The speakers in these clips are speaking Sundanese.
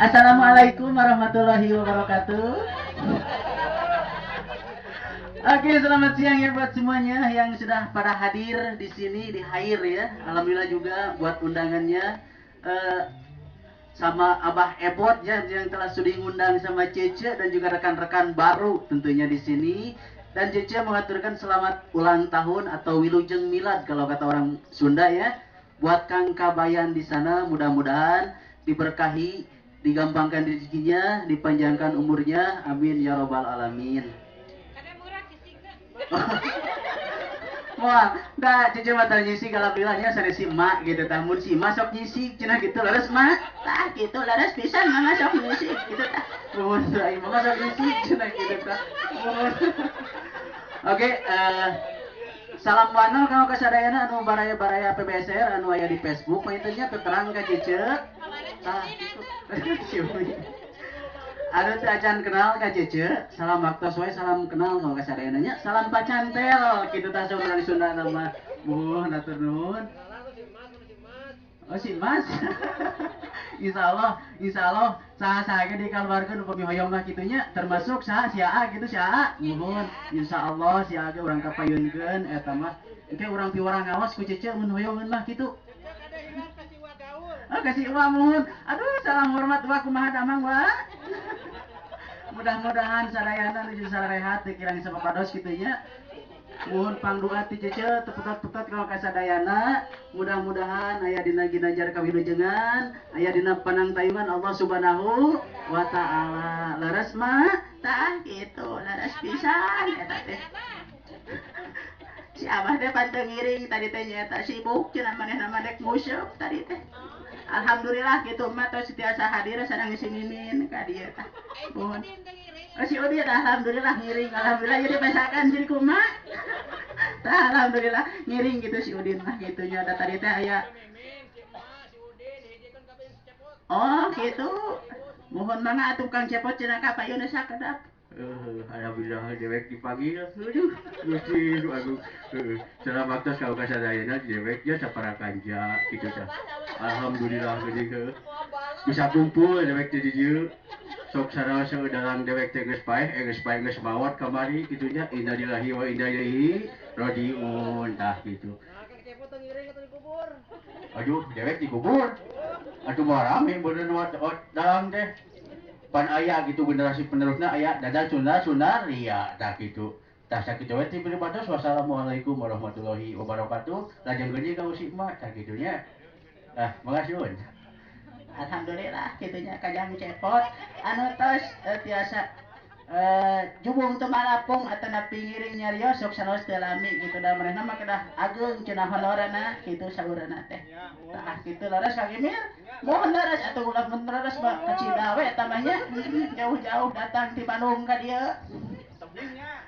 Assalamualaikum warahmatullahi wabarakatuh. Oke, selamat siang ya buat semuanya yang sudah pada hadir di sini di Hair ya. Alhamdulillah juga buat undangannya sama Abah Ebot ya yang telah sudi ngundang sama Cece dan juga rekan-rekan baru tentunya di sini. Dan Cece mengaturkan selamat ulang tahun atau wilujeng milad kalau kata orang Sunda ya. Buat Kang Kabayan di sana, mudah-mudahan diberkahi, digampangkan rezekinya, dipanjangkan umurnya. Amin ya robbal alamin. Wah, dah Cece mah teu nyisik, alhamdulillahnya sanes si emak gitu tah. Mun si emak sok nyisik cenah gitu, leres, Mak? Tah gitu, leres pisan mama sok nyisik gitu tah. Mun ai mama sok nyisik cenah gitu tah. Muhun. Oke, salam wano ka kasadayana anu baraya-baraya PBSR anu aya di Facebook panginten nya, terang ka Cece. Tah gitu. Si Umi. Anu teu acan kenal ka Cece, salam waktos wae, salam kenal ka kasadayana nya, salam pacantel kitu tah saurang Sunda nama. Muhun, hatur nuhun. Oh, si Mas. Insya Allah, insya Allah saha-saha ge dikaluarkeun upami hoyong mah kitu nya, termasuk saha, si AA gitu, si AA. Muhun, insya Allah si AA ge urang kapayunkeun eta mah. Engke urang piwarang ngawas ku Cece mun hoyongeun mah kitu. Oh, kasih uang, muhun. Aduh, salam hormat, wa, kumaha damang, wa? Mudah-mudahan sadayana nuju sarehat teu kirang sapapados kitu nya. Mohon pangdoa ti Cece teputat-putat kalau kasadayana, mudah-mudahan aya dina ginanjar kawilujengan, aya dina panangtayungan Allah Subhanahu wa taala. Leres, Mak? Tah gitu, leres pisan eta teh. Si Abah teh pan teu ngiring tadi teh, nyaeta sibuk cenah manehna mah dek nguseup tadi teh. Alhamdulillah gitu mah tos tiasa hadir sareng si Mimin ka dieu tah. Mohon. Oh, si Udin alhamdulillah ngiring, alhamdulillah jadi pesakan jadi kumaha. Tah, alhamdulillah ngiring gitu si Udin mah gitu nya, da tadi teh aya. Oh, gitu. Mohon mangga atuh, Kang Cepot cenah ka payun sakedap. Alhamdulillah dewek dipanggil. Aduh, Gusti nu agung. Heuh, salam waktos ka kasadayana, dewek nya sapara kanca kitu tah. Alhamdulillah geuning heuh. Bisa kumpul dewek teh di dieu. Sok sanaos dalang dewek teh geus paeh, geus paeh, geus maot kamari kitu nya. Innalillahi wa inna ilaihi rajiun tah kitu. Aduh, dewek dikubur. Aduh, mah rame bener dalang teh. Pan aya gitu generasi penerusna, aya Dadan Sunda Sundaria tah kitu. Tah, sakitu we ti pribados. Wassalamualaikum warahmatullahi wabarakatuh. Lajeng geuning ka si emak tah kitu nya. Ah, makasih. Alhamdulillah kitunya kajang Cepot anu tos tiasa jubung tumalapung atanapi ngiring nyarios, sok sanaos teu lami gitu, da manehna mah kedah ageung cenah honorana kitu saurana teh. Tah kitu, leres, Kang Emir? Mohon, leres atuh, ulah mun leres mah kacida we eta mah nya, jauh-jauh datang ti Bandung ka dieu.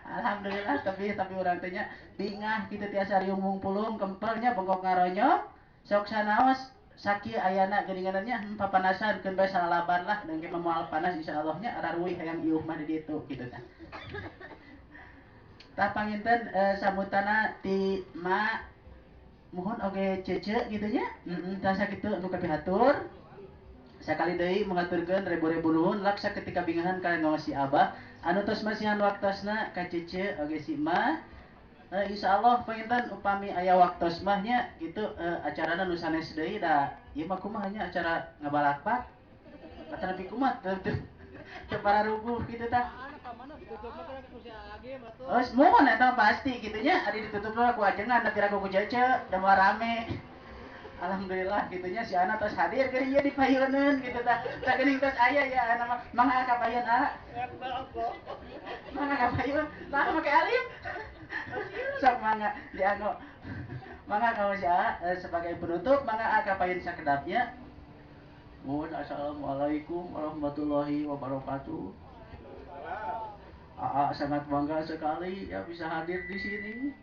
Alhamdulillah, tapi urang teh nya bingah kitu tiasa riung pulung kempelnya bengkok ngaronyok, sok sanaos sakieu ayana geuningan nya, papanasan keun bae salalaban lah dan ge moal panas insyaallah nya, araruih hayang iuh mah di ditu kitu tah. Tah, panginten sambutanna ti Ma, mohon oge Cece gitu nya. Heeh, tah sakitu nu kapihatur. Sakali deui mengaturkeun ribu-ribu nuhun laksa ketika bingahan ka si Abah anu tos masihan waktosna ka Cece oge si Ma. Insyaallah panginten upami aya waktos mah nya gitu, acarana nu sanes deui, da ieu mah kumaha nya, acara ngabalakpak atanapi kumaha teu teu teu pararuguh gitu tah. Oh, mohon eta pasti gitu nya, ari ditutup lah ku ajengan da ku Cece da moal rame. Alhamdulillah gitu nya si Ana tos hadir ke ieu di payuneun gitu tah. Tah geuning tos aya ya Ana mah, mangga ka payun, A. Mangga ka payun, tah make alif. Sok mangga dianggo. Mangga ka si A sebagai penutup, mangga A ka payun sakedapnya. Mohon, assalamualaikum warahmatullahi wabarakatuh. AA sangat bangga sekali ya bisa hadir di sini.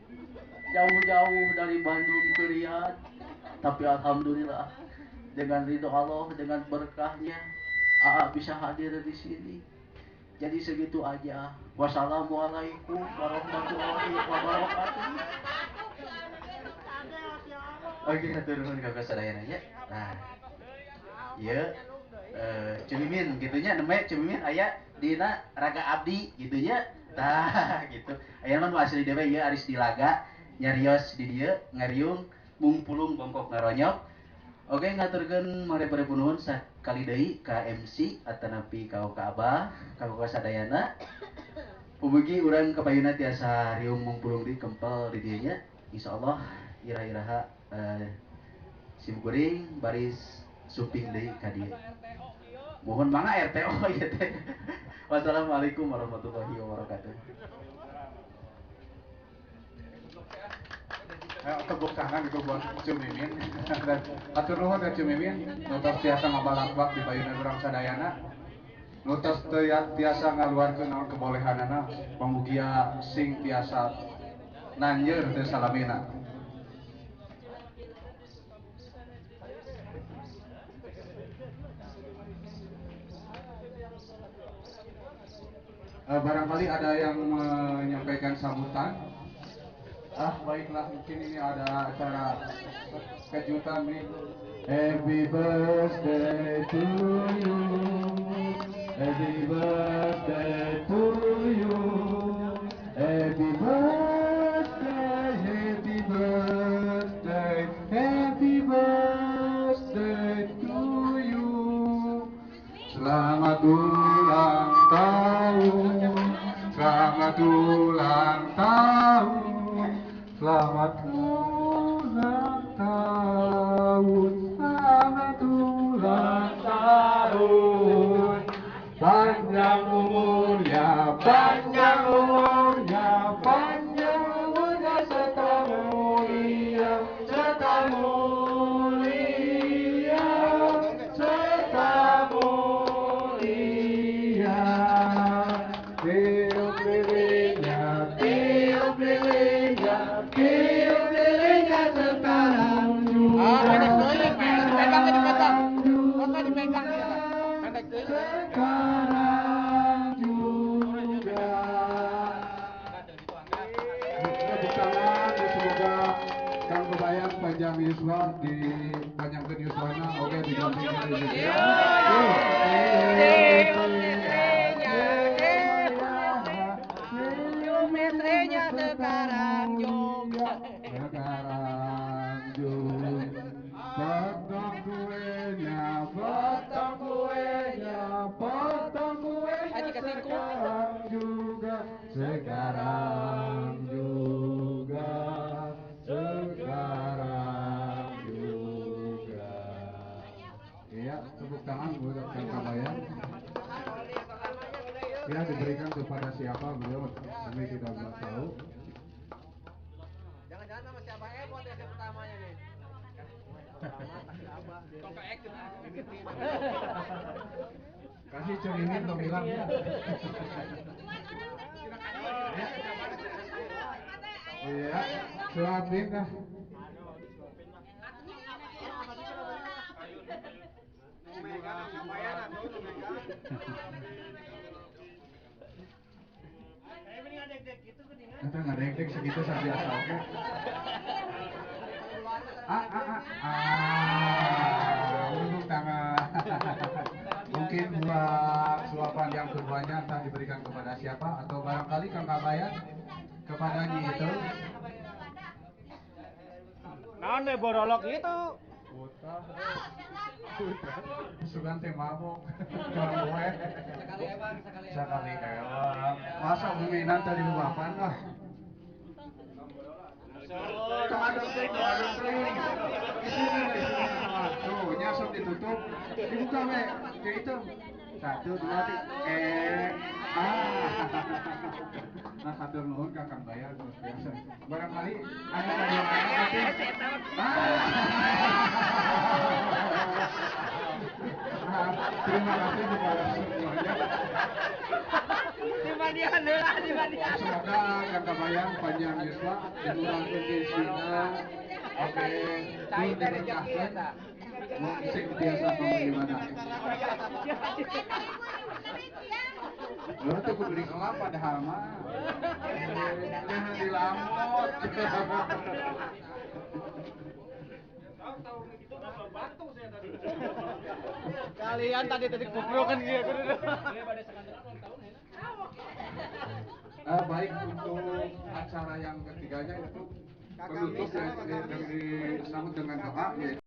Jauh-jauh dari Bandung ke Riyadh. Tapi alhamdulillah dengan ridho Allah, dengan berkahnya AA bisa hadir di sini. Jadi segitu aja. Wassalamualaikum warahmatullahi wabarakatuh. Oke, hatur nuhun ka sadayana nya. Nah, ieu Cemimin gitunya namanya Cemimin aya dina raga abdi gitunya tah gitu. Aya mah nu asli dewe ieu aris dilaga nyarios di dieu ngariung mungpulung bongkok ngaronyok. Oke ngaturkeun marebu-rebu nuhun sakali deui ka MC atanapi ka Abah ka sadayana. Mugi urang kapayuna tiasa riung mungpulung di kempel di dieu nya. Insyaallah ira-iraha simkuring baris suping deui ka dieu. Mohon mangga RTO ieu teh. Wassalamualaikum warahmatullahi wabarakatuh. Tepuk tangan itu buat Cemimin. Dan atur nuhun ka Cemimin, nu tos tiasa ngabalakbak di payuna urang sadayana. Nu tos tiasa ngaluarkeun naon kebolehanana, pamugia sing tiasa nanjeur teh salamina. Barangkali ada yang menyampaikan sambutan. Ah, baiklah, mungkin ini ada acara kejutan nih. Happy birthday to you. Happy birthday to you. Happy birthday, happy birthday, happy birthday to you. Selamat ulang tahun. Selamat ulang tahun. Selamat ulang tahun. Selamat ulang tahun. Panjang umurnya, panjang umurnya, panjang umurnya serta mulia, serta mulia, serta mulia. Tiup lilinnya, tiup lilinnya, tiup lilinnya sekarang juga. Sekarang juga. Tepuk tangan, semoga Kang Kebayang panjang yuswa, dipanjangkan yuswana, oke diganti rezeki. Sekarang juga. Sekarang juga. Potong kuenya, potong kuenya, potong kuenya sekarang juga. Sekarang juga. Sekarang juga. Iya, tepuk tangan buat Kang Kabayan. Ya, diberikan kepada siapa beliau kami tidak tahu. Jangan-jangan sama siapa buat yang pertamanya nih. Kasih Cemimin dong bilang ya. Iya, suapin dah. Itu nggak dek-dek segitu biasa, oke? Tepuk tangan. Mungkin buat suapan yang keduanya entah diberikan kepada siapa atau barangkali Kang Kabayan kepada Nyi itu. Naon deh borolok itu. Sugan teh mabok. Sekali ewang, sekali ewang. Masa buminan tadi lupakan lah. Tuh, nyasok ditutup, dibuka we, kayak itu. 1, 2, 3, Nah, hatur nuhun ka Kang Bayar luar biasa. Barangkali ada yang terima kasih kepada semuanya. Semoga Kang Kabayan panjang yuswa, dimurahkeun rezekina. Oke, diberkahkeun. Mau sing biasa gimana? Lo tuh kudu dikelap padahal mah. Jangan dilamot. Tahu gitu mah bantu saya tadi. Kalian tadi tadi kubrok kan gitu. Baik, untuk acara yang ketiganya itu penutup yang disambut dengan doa.